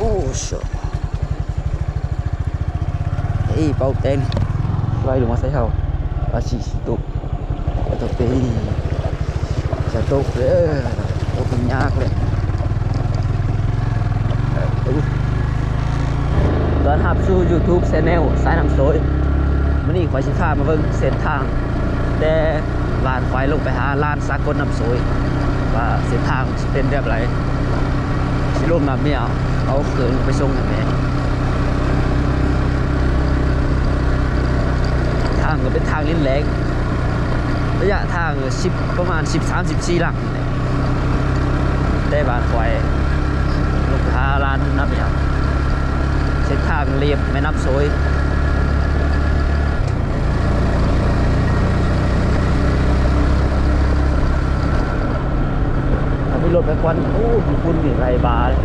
ໂອ້ ໂຊ ເອີ ເປົາແຕງໄຫຼລົງມາໃສ່ເຮົາ ວ່າຊິຕົກ ຕົກເດ້ ຈະຕົກເດີ ຕົກຍາກເລີຍ. ຕ້ອນຮັບສູ່ YouTube Channel ສາຍນ້ຳໂຊຍ. ມື້ນີ້ຂ້ອຍຊິພາມາເບິ່ງເສັ້ນທາງ ແຕ່ບ້ານຂ້ອຍລົງໄປຫາລານສາກົນນ້ຳໂຊຍ ວ່າເສັ້ນທາງຊິເປັນແບບໃດ ຊິລົງນ້ຳເມຍ ເອົາເຄື່ອງໄປສົ່ງໃຫ້ແມ່. ທາງກໍເປັນທາງດິນແຫຼງ ໄລຍະທາງສິບ ປະມານສິບສາມ ສິບສີ່ຫຼັກນີ້ແຫຼະ ແຕ່ບ້ານຂ້ອຍລົງໄປຫາລານນ້ຳເມຍ ເສັ້ນທາງລຽບແມ່ນ້ຳໂຊຍ. ຖ້າມີລົດໄປກ່ອນ ໂອ້ ຂີ້ຝຸ່ນນີ້ໄຫຼບາເລີຍ.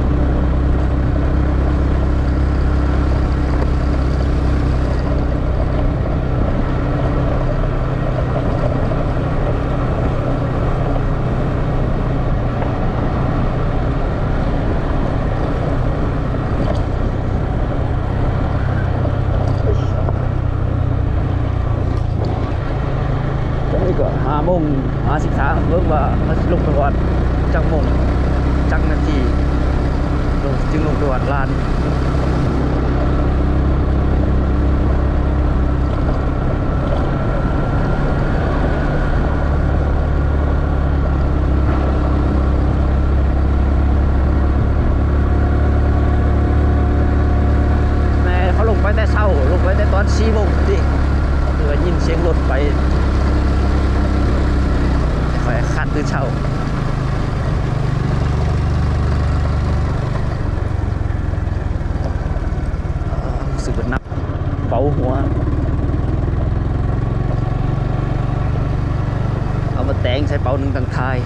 ຕອນນີ້ກໍຫ້າໂມງຫ້າສິບສາມ ເບິ່ງວ່າເຮົາຊິລົງໄປຮອດຈັກໂມງ ຈັກນາທີ ລົງ ຈຶ່ງລົງໄປຮອດລານ. ແມ່ ເຂົາລົງໄປແຕ່ເຊົ້າ ລົງໄປແຕ່ຕອນສີ່ໂມງພຸ້ນຕິ ຄືວ່າຍິນສຽງລົດໄປ ຂ້ອຍຄັນຕື່ນເຊົ້າ. ເອີ ຮູ້ສຶກວ່າໜັກ ເບົາຫົວ ເອົາມາແຕງໃສ່ເປົາໜຶ່ງຕັ້ງທ້າຍ.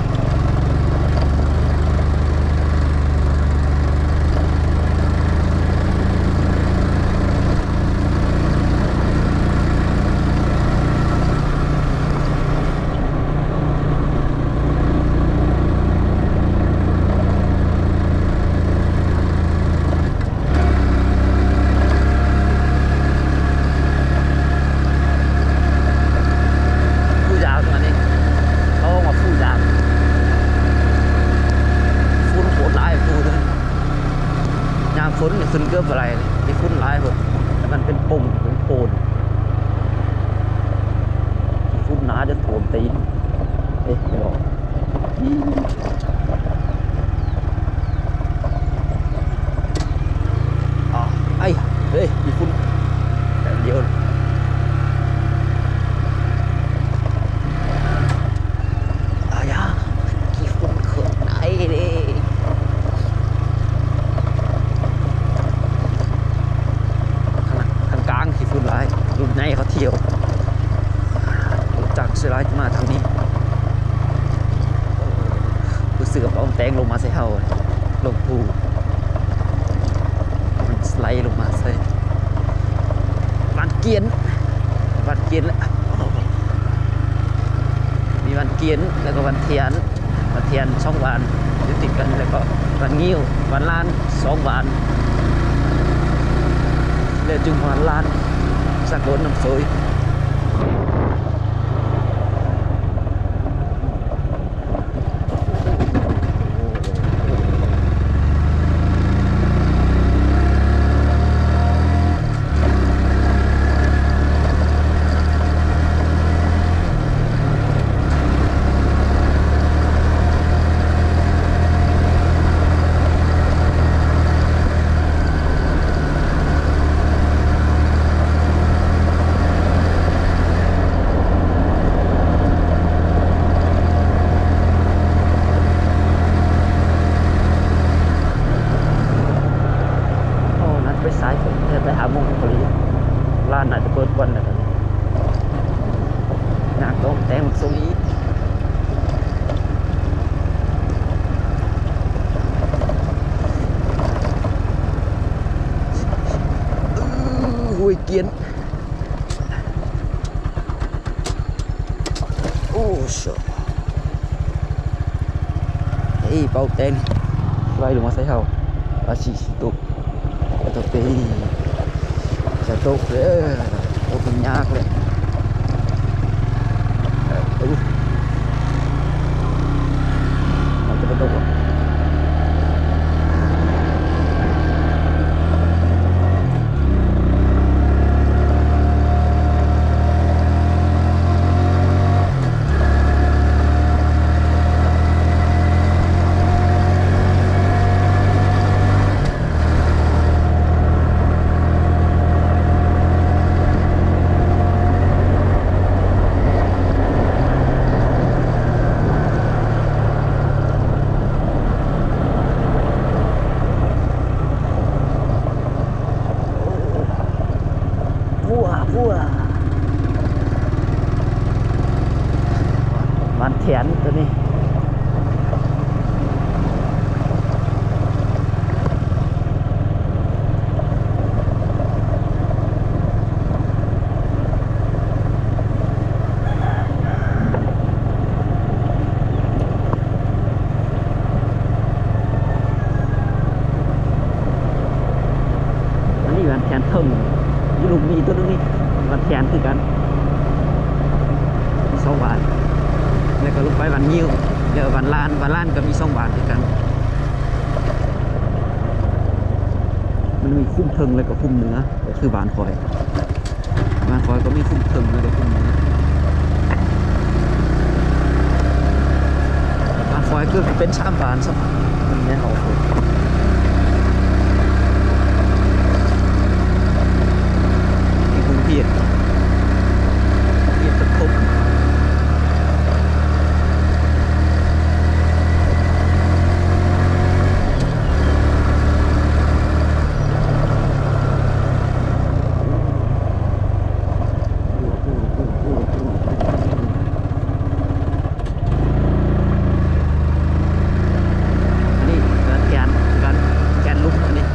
ພູຢາງ ອັນນີ້ເຂົາເອີ້ນວ່າພູຢາງ ຝຸ່ນໂຄດຫຼາຍພູນີ້ ຍາມຝົນນີ້ຂຶ້ນເກືອບບໍ່ໄດ້ ຂີ້ຝຸ່ນຫຼາຍໂພດ ແຕ່ມັນເປັນປົ່ງເປັນໂພນ ຂີ້ຝຸ່ນໜາຈົນຖ້ວມຕີນ ເອີ ບໍ່ ອາ ໄອ້ ເອີຍ ຂີ້ຝຸ່ນ ແບບດຽວ ອາຢາ ຂີ້ຝຸ່ນເຂືອນໄດ້ເດ້ ທາງກາງຂີ້ຝຸ່ນຫຼາຍ ລົດໃຫຍ່ເຂົາທ່ຽວ ລົດຈັກສ່ວນຫຼາຍຈະມາທາງນີ້. ຮູ້ສຶກວ່າເປົາແຕງລົງມາໃສ່ເຮົາ ລົງພູ ມັນໄຫຼລົງມາໃສ່ ບ້ານກຽນ ບ້ານກຽນ ມີບ້ານກຽນ ແລ້ວກໍບ້ານທຽນ ບ້ານທຽນສອງບ້ານຢູ່ຕິດກັນ ແລ້ວກໍບ້ານງິ້ວ ບ້ານລານສອງບ້ານ ແລ້ວຈຶ່ງຮອດລານສາກົນນ້ຳໂຊຍ. ໂອ້ ໜ້າຈະໄປສາຍເກີນ ແຕ່ໄປຫ້າໂມງພໍດີ ຮ້ານໜ້າຈະເປີດກ່ອນແລ້ວຕອນນີ້ ຍາກຕ້ອງແຕ່ງສົ່ງອີກ. ໂອ້ຍ ກຽນ ໂອ້ ໂຊ ເອີ ເປົາແຕງໄຫຼລົງມາໃສ່ເຮົາ ວ່າຊິຕົກ. ໂຕເປ ຈະຕົກເດີ ໂອ້ ມັນຍາກເລີຍ ເອີ ມັນຈະບໍ່ຕົກ. ບ້ານແຖນໂຕນີ້. ອັນນີ້ບ້ານແຖນເທິງ ຢູ່ລຸ່ມນີ້ໂຕໜຶ່ງນີ້ ບ້ານແຖນຄືກັນ ມີສອງບ້ານ ແລ້ວກໍລົງໄປບ້ານງິ້ວ ແລ້ວບ້ານລານ ບ້ານລານກໍມີສອງບ້ານຄືກັນ. ມັນມີຄຸ້ມເທິງ ແລ້ວກໍຄຸ້ມເໜືອ ກໍຄືບ້ານຂ້ອຍ. ບ້ານຂ້ອຍກໍມີຄຸ້ມເທິງ ແລ້ວກໍຄຸ້ມເໜືອ. ບ້ານຂ້ອຍເກືອບເປັນສາມບ້ານຊ້ຳ ແມ່ນເຮົາ ທີ່ກຸງເທບ ເຂດປະຖົມ. ອັນນີ້ກໍແຖນຄືກັນ ແຖນລຸ່ມອັນນີ້.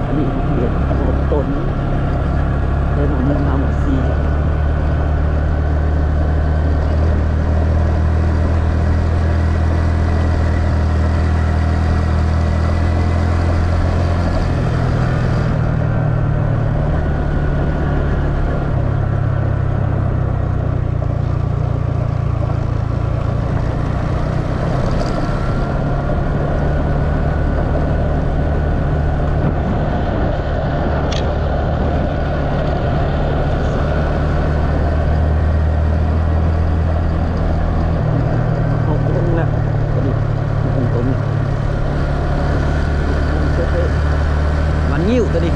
ອັນນີ້ເຂດເມືອງຕົ້ນ ແຕ່ວ່າເມືອງລາວສີ່. ເຮົາລົງແລ້ວ ຕອນນີ້ຢູ່ເບື້ອງຕົ້ນ ມັນງິ້ວ ຕອນນີ້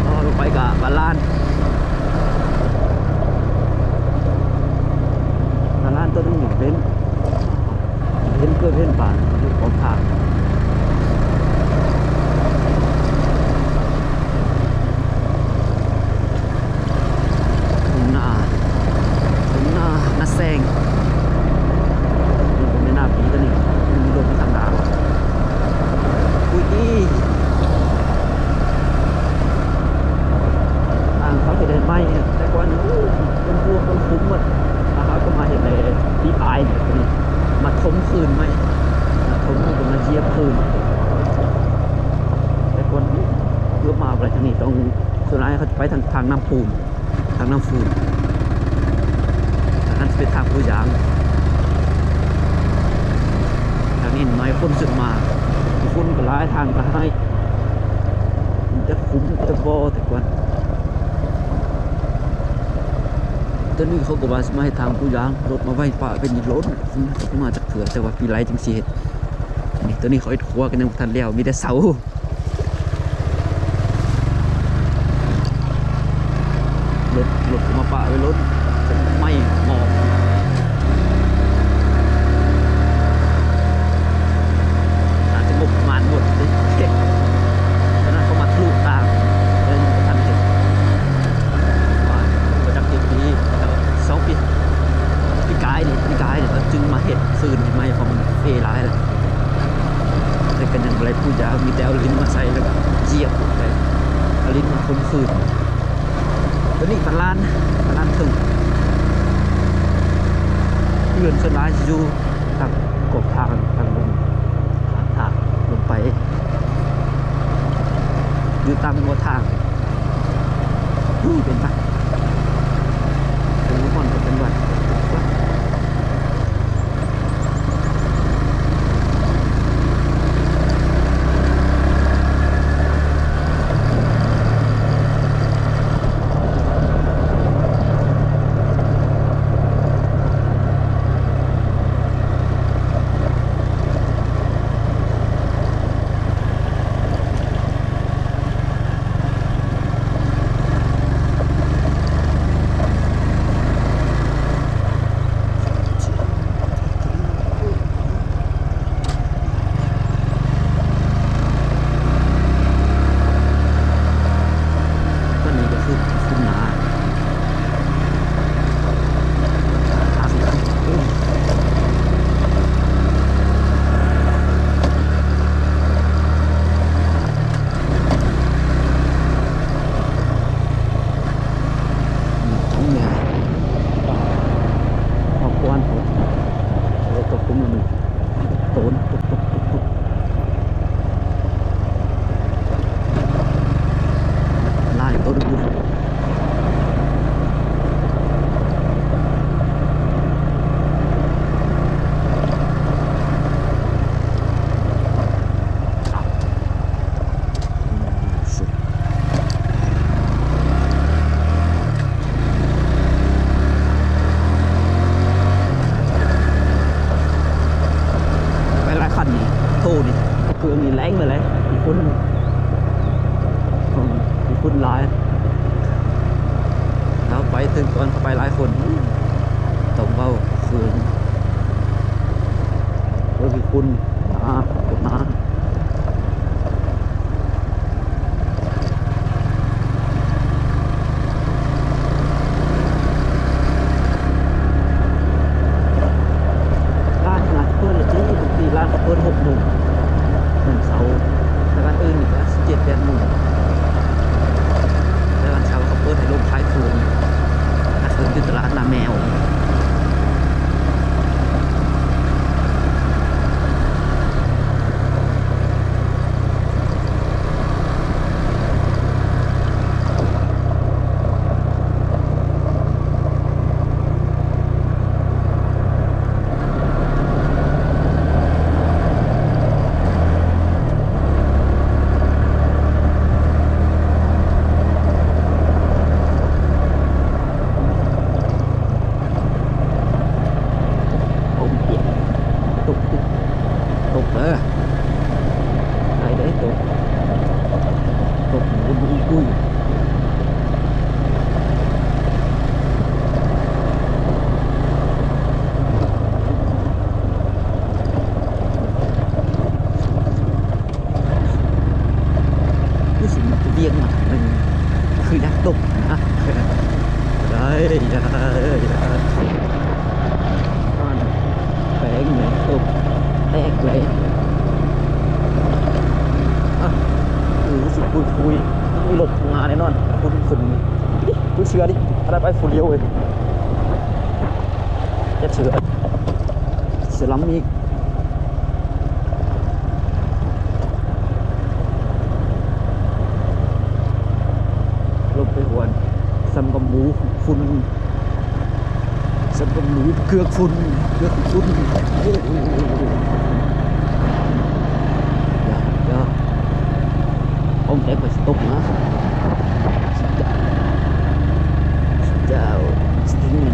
ອໍ ລົງໄປກະບ້ານລານ ບ້ານລານໂຕໜຶ່ງເປັນ ເຫັນເກີບເຫັນປານຢູ່ຂອງທາງ ທົ່ງນາ ທົ່ງນາ ນາແຊງ ນີ້ກໍແມ່ນນາປີໂຕນີ້ ມີລົມມາທາງໜ້າ ອຸ້ຍ ທາງເຂົາເຮັດໃຫ້ໃໝ່ ແຕ່ກ່ອນ ໂອ້ ເປັນພວກມັນຂຸມໝົດ ແລ້ວເຂົາກໍມາເຮັດໃຫ້ ປີປາຍນີ້ ມາຖົມຄືນໃໝ່ ມາຖົມແລ້ວກໍມາຢຽບຄືນ ແຕ່ກ່ອນ ເພື່ອມາໄປທາງນີ້ຕ້ອງ ສ່ວນຫຼາຍເຂົາຈະໄປທາງ ທາງນ້ຳປູນ ທາງນ້ຳຟູນ ທາງນັ້ນຈະເປັນທາງປູຢາງ ທາງນີ້ໜ້ອຍຄົນຂຶ້ນມາ ຄົນກໍຫຼາຍ ທາງກໍຮ້າຍ ມີແຕ່ຂຸມແຕ່ບໍ່ແຕ່ກ່ອນ. ຕອນນີ້ເຂົາກໍວ່າຊິມາເຮັດທາງປູຢາງ ລົດມາໄວ້ປະໄວ້ນີ້ ລົ້ນ ຄົນເຂົາມາຈັກເທື່ອ ແຕ່ວ່າປີໄຫຼຈຶ່ງຊິເຮັດ. ນີ້ ຕອນນີ້ເຂົາເຮັດຂົວກັນຍັງບໍ່ທັນແລ້ວ ມີແຕ່ເສົາ. ລົດ ລົດກໍມາປະໄວ້ ລົດໄໝ້ໝອກ ອາດຈະງົບປະມານໝົດຕິ ຕອນນັ້ນເຂົາມາທະລຸຕ່າງ ເລີຍບໍ່ທັນເຮັດ ວ່າບໍ່ຈັກຈັກປີ ແລ້ວສອງປີ ປີກາຍນີ້ ປີກາຍນີ້ເຂົາຈຶ່ງມາເຮັດ ຟື້ນໃໝ່ ເພາະມັນເຟຫຼາຍແລ້ວ ແຕ່ກໍຍັງບໍ່ໄດ້ປູຢາງ ມີແຕ່ເອົາລິນມາໃສ່ ແລ້ວກໍຢຽບລົງໄປ ເອົາລິນມາຄົນຟື້ນ. ຕົວນີ້ບັນລານ ບັນລານເທິງ ເຮືອນສ່ວນຫຼາຍຊິຢູ່ທາງຂອບທາງ ທາງລົງ ທາງ ທາງລົງໄປ ຢູ່ຕາມຫົວທາງ. ອູ້ ເປັນປະ ເປັນບ່ອນເປັນວັດ. ຕົວນີ້ກໍຄື ເອົາກວນພຸ້ນ ເອົາຕົກລົງມາໜຶ່ງໂຕນ ຕົກ ຕົກ ຕົກ ຕົກ ຫຼາຍໂຕນພຸ້ນ. ໄປຫຼາຍຄັນນີ້ ໂທນີ້ ເຄື່ອງນີ້ແລງເລີຍແຫຼະ ຂີ້ຝຸ່ນ ອືມ ຂີ້ຝຸ່ນຫຼາຍ. ເຮົາໄປເຖິງກ່ອນ ເຂົາໄປຫຼາຍຄົນ ຕ້ອງເວົ້າເຄື່ອງ ເອີ ຂີ້ຝຸ່ນ ອາ ຄົນມາ. ຮ້ານຂາຍເປີດແລ້ວຕິ ປົກກະຕິຮ້ານເຂົາເປີດຫົກໂມງ ວັນເສົາ ແຕ່ວັນອື່ນນີ້ກໍເຈັດແປດໂມງ ແຕ່ວັນເສົາເຂົາເປີດໃຫ້ລົງຂາຍເຄື່ອງ ຂາຍເຄື່ອງຢູ່ຕະຫຼາດໜ້າແມວ. ລົມປຽກ ຕົກ ຕົກ ຕົກເດີ ໄດ້ເດີ ຕົກ ຕົກ ອຸ້ຍ ອຸ້ຍ ອຸ້ຍ. ຄືຊິມີແຕ່ວຽກມັນ ມັນຄືຢາກຕົກນະ ໄດ້ ໄດ້ ໄດ້ ແປງເລີຍ ຕົກແຕກເລີຍ ອະ ຄືຊິປຸຍໆ ມີລົດມາແນ່ນອນ ຝຸ່ນຂຶ້ນນີ້ ບໍ່ເຊື່ອຕິ ຂະໜາດໄປຜູ້ດຽວເລີຍ ຢ່າເຊື່ອ ເຊຣາມິກ ລົງໄປຫວນ ສ່ຳກັບໝູຝຸ່ນ ສ່ຳກັບໝູເກືອກຝຸ່ນ ເກືອກຝຸ່ນ ໂອ້ ຢ່າ ຢ່າ ອອມແຕກໄປ ຕົກນະ ເຈົ້າ ເຈົ້າ ຊິເປັນຫຍັງ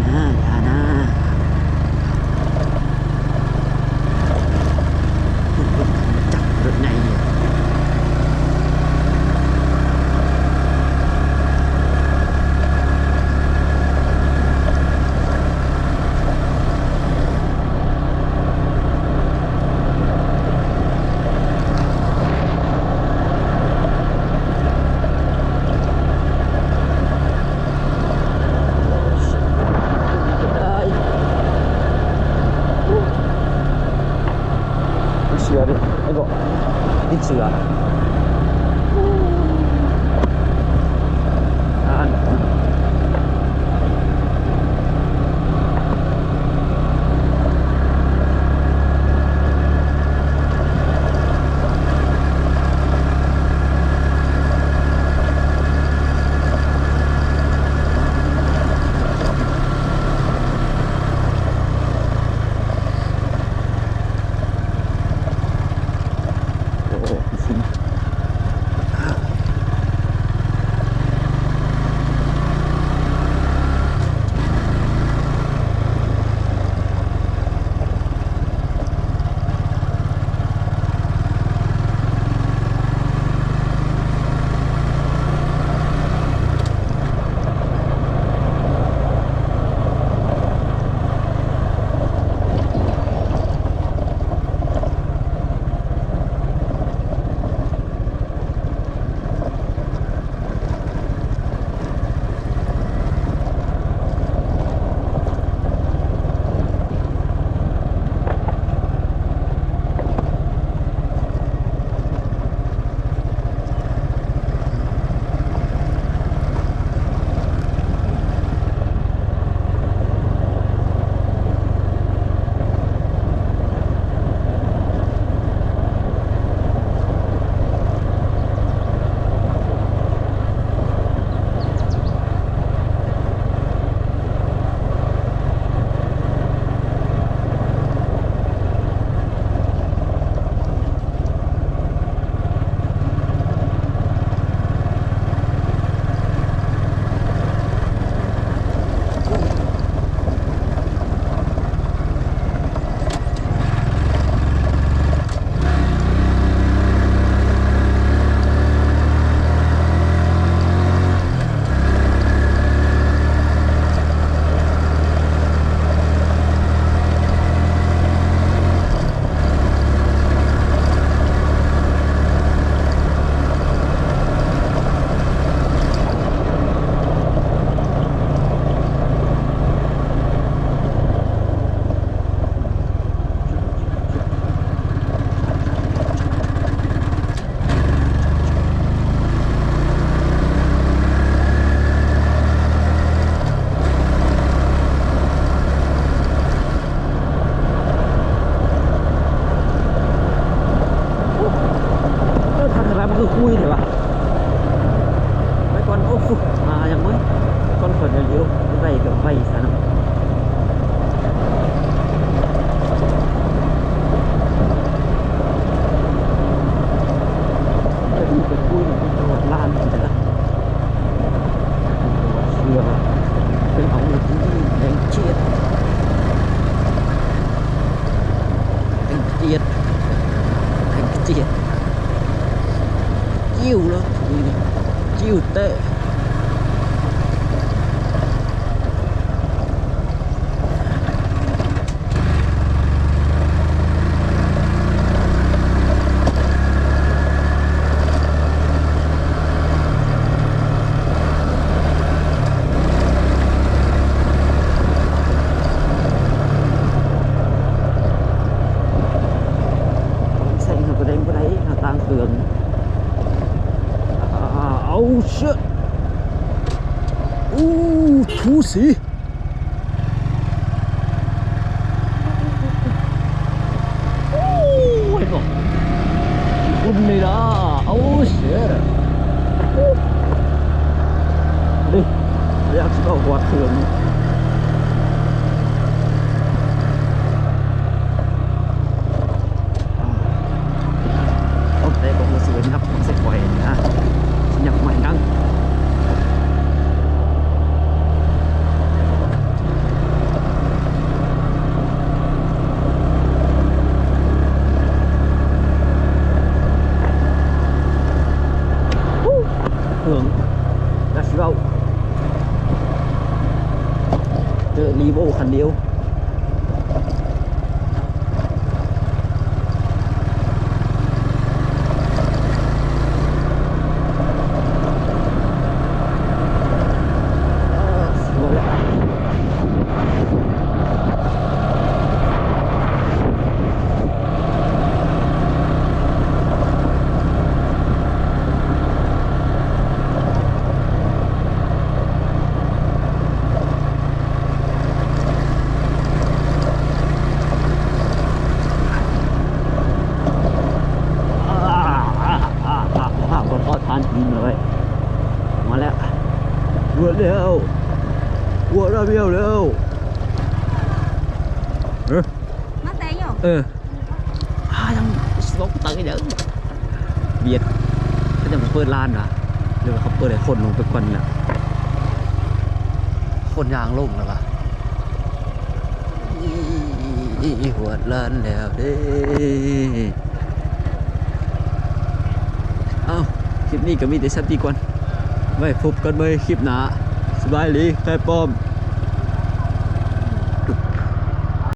ອູທູສີ ໂອ້ຍ ເຫັນບໍ່? ຝຸ່ນນີ້ນະ ໂອ້ shit ເດ້ ຢາກຊິເຂົ້າຮອດເຄື່ອງ. ເອົາແຕ່ບໍ່ຮູ້ສຶກວ່າຫຍັບໃສ່ຂ້ອຍນະ ຊິຫຍັບໃໝ່ຫຍັງ. ເຄື່ອງ ຈັກຊິເວົ້າ ເຈີ Revo ຄັນດຽວ. ອ້າ ອ້າ ອ້າ ອ້າ ອ້າ ບໍ່ພໍທານກິນເລີຍ. ມາແລ້ວ ຮວດແລ້ວ ຮວດລາວແລ້ວ. ເອີ ມາແຕ່ຫຍັງ? ເອີ ອ້າ ຍັງສອກໄຕເດີ ວຽດ ເຂົາຈະມາເປີດຮ້ານຫວາ ຫຼືວ່າເຂົາເປີດໃຫ້ຄົນລົງໄປກ່ອນນະ? ຄົນຍ່າງລົງແລ້ວຫວາ? ຮອດຮ້ານແລ້ວເດ້. ເອົ້າ ຄລິບນີ້ກໍມີແຕ່ສ່ຳນີ້ກ່ອນ ໄວ້ພົບກັນໃໝ່ຄລິບໜ້າ. ສະບາຍດີ ແພດປ້ອມ.